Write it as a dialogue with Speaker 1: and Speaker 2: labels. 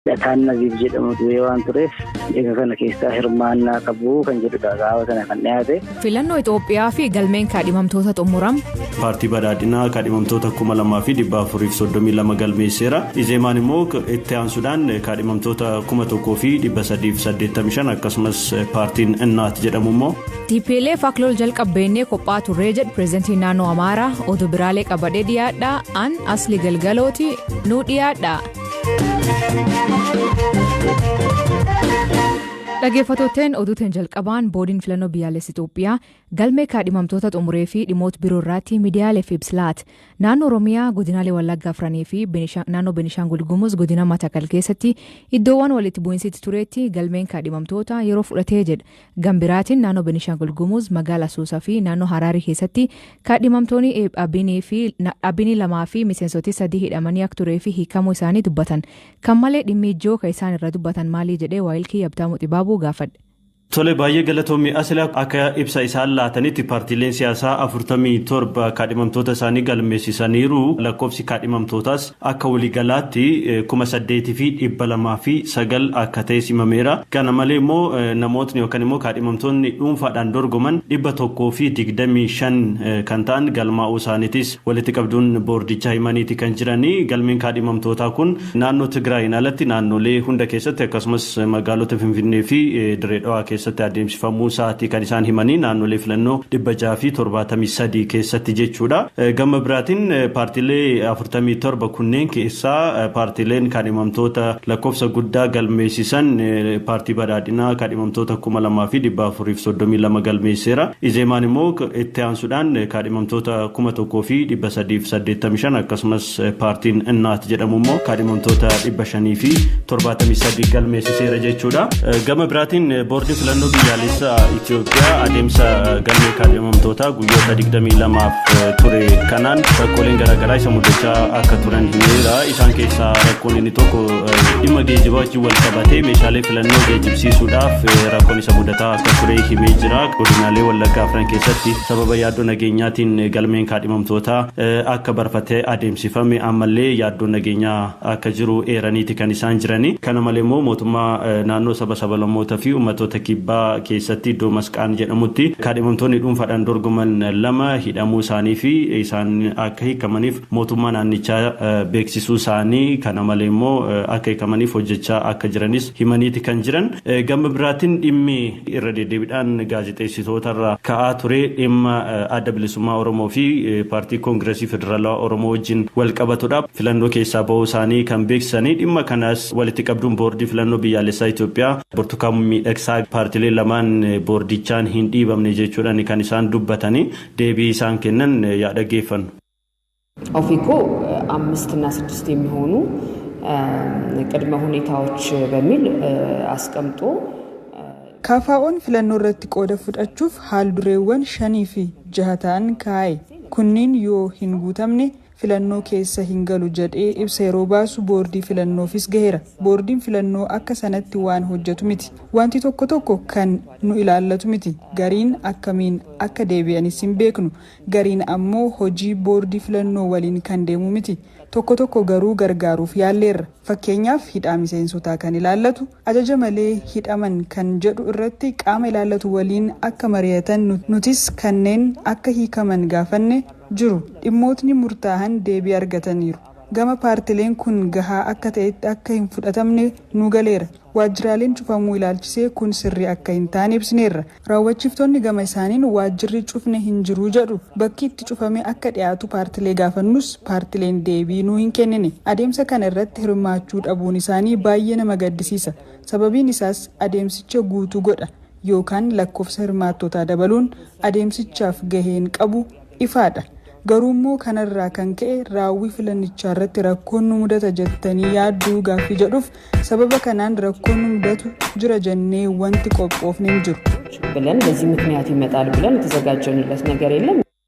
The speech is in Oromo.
Speaker 1: Hidhataan Naziif jedhamu du'ee waan tureef eega kana keessaa hirmaannaa qabu kan jedhudha gaafa sana kan dhiyaate.
Speaker 2: Filannoo Itoophiyaa fi galmeen kaadhimamtoota xumuram.
Speaker 3: Paartii badhaadhinaa kaadhimamtoota 2432 galmeesseera. Izeemaan immoo itti aansuudhaan kaadhimamtoota 1385 akkasumas paartiin Innaat jedhamu immoo.
Speaker 2: TPLF akka lol jalqabbeennee qophaa turree jedhu pireezidantiin naannoo Amaaraa oduu biraalee qabadhee dhiyaadhaa an asli galgalooti nu dhiyaadha. Dhaggeeffattootni oduutiin jalqabaan boordiin filannoo biyyaalessa Itoophiyaa galmee kaadhimamtoota xumuree fi dhimmoota biroo irratti miidiyaaleef ibsa laate. Naannoo Oromiyaa godinaalee Wallaggaa afranii fi naannoo Benishaangul Gumuz godina Matakal keessatti iddoowwan walitti bu'iinsi itti turetti galmeen kaadhimamtoota yeroo fudhatee jedha. Gambiraatiin naannoo Benishaangul Gumuz magaalaa Suusaa fi naannoo Haraarii keessatti kaadhimamtoonni Abinii lamaa fi miseensoti sadii hidhamanii akka turee fi hiikamuu isaanii dubbatan. Kan malee dhimmi ijoo kan isaan irra dubbatan maalii jedhee waayilkii Habtaamuu Xibaabuu gaafadhe.
Speaker 3: Tole baay'ee galatoomii asila akka ibsa isaan laatanitti paartiileen siyaasaa 47 kaadhimamtoota isaanii galmeessisaniiru. Lakkoofsi kaadhimamtootaas akka waliigalaatti 8209 akka ta'e simameera. Kana malee immoo namootni yookaan immoo kaadhimamtoonni dhuunfaadhaan dorgoman 125 kan ta'an galmaa'uu isaaniitis walitti qabduun boordichaa himaniiti kan jiranii. Galmeen kaadhimamtootaa kun naannoo Tigraayin alatti naannolee hunda keessatti akkasumas magaalota Finfinnee fi Dirree Dhawaa keessatti adeemsifamuu isaatii kan isaan himanii naannolee filannoo 673 keessatti jechuudha. Gama biraatiin paartiilee 47 kunneen keessaa paartiileen kaadhimamtoota lakkoofsa guddaa galmeessisan paartii badhaadhinaa kaadhimamtoota 2432 galmeesseera. Izeemaan immoo itti aansuudhaan kaadhimamtoota 1385 akkasumas paartiin Innaat jedhamu immoo kaadhimamtoota 573 galmeessiseera jechuudha. Gama biraatiin boordii filannoo biyyaalessaa Itoophiyaa adeemsa galmee kaadhimamtootaa guyyoota 22f ture kanaan rakkooleen garaagaraa isa mudachaa akka turan himeera. Isaan keessaa rakkoon inni tokko dhimma geejjibaa wajjin wal qabatee meeshaalee filannoo geejjibsiisuudhaaf rakkoon isa mudataa akka ture himee jira. Godinaalee Wallaggaa afran keessatti sababa yaaddoo nageenyaatiin galmeen kaadhimamtootaa akka barfatee adeemsifame ammallee yaaddoo nageenyaa akka jiru eeraniiti kan isaan jirani. Kana malee immoo mootummaa naannoo saba sablammootaa fi uummattoota kibbaa keessatti iddoo Masqaan jedhamutti kaadhimamtoonni dhuunfaadhaan dorgoman lama hidhamuu isaanii fi isaan akka hiikamaniif mootummaa naannichaa beeksisuu isaanii kana malee immoo akka hiikamaniif hojjechaa akka jiranis himaniiti kan jiran. Gama biraatiin dhimmi irra deddeebiidhaan gaazexeessitootarra ka'aa ture dhimma adda bilisummaa Oromoo fi paartii Koongiresii Federaalawaa Oromoo wajjin wal qabatudha. Filannoo keessaa bahuu isaanii kan beeksisanii dhimma kanas walitti qabduun boordii filannoo biyyaalessaa Itoophiyaa Burtukaan Miidhagsaa paartiilee lamaan boordichaan hin dhiibamne jechuudhaan kan isaan dubbatanii deebii isaan kennan yaa dhaggeeffannu.
Speaker 4: ኦፌኮ አምስት እና ስድስት የሚሆኑ ቅድመ ሁኔታዎች በሚል አስቀምጦ
Speaker 5: KFO'n filannoo irratti qooda fudhachuuf haal dureewwan shanii fi jaha ta'an kaa'e. Kunniin yoo hin guutamne filannoo keessa hin galu jedhee ibsa yeroo baasu boordii filannoofis gaheera. Boordiin filannoo akka sanatti waan hojjetu miti. Wanti tokko tokko kan nu ilaallatu miti. Gariin akkamiin akka deebi'anis hin beeknu. Gariin ammoo hojii boordii filannoo waliin kan deemu miti. Tokko tokko garuu gargaaruuf yaalleerra. Fakkeenyaaf hidhaa miseensotaa kan ilaallatu ajaja malee hidhaman kan jedhu irratti qaama ilaallatu waliin akka mari'atan nutis kanneen akka hiikaman gaafanne jiru. Dhimmootni murtaa'an deebii argataniiru. Gama paartileen kun gahaa akka ta'etti akka hin fudhatamne nu galeera. Waajjiraaleen cufamuu ilaalchisee kun sirrii akka hin taane ibsineerra. Raawwachiiftoonni gama isaaniin waajjirri cufne hin jiru jedhu. Bakki itti cufame akka dhiyaatu paartilee gaafannus paartileen deebii nuu hin kennine. Adeemsa kana irratti hirmaachuu dhabuun isaanii baay'ee nama gaddisiisa. Sababiin isaas adeemsicha guutuu godha yookaan lakkoofsa hirmaattootaa dabaluun adeemsichaaf gaheen qabu ifaadha. Garuu immoo kanarraa kan ka'e raawwii filannichaa irratti rakkoon nu mudata jettanii yaadduu gaaffii jedhuuf sababa kanaan rakkoon nu mudatu jira jennee wanti qophoofne hin jiru.
Speaker 4: ብለን በዚህ ምክንያት ይመጣል ብለን የተዘጋጀንለት ነገር የለም።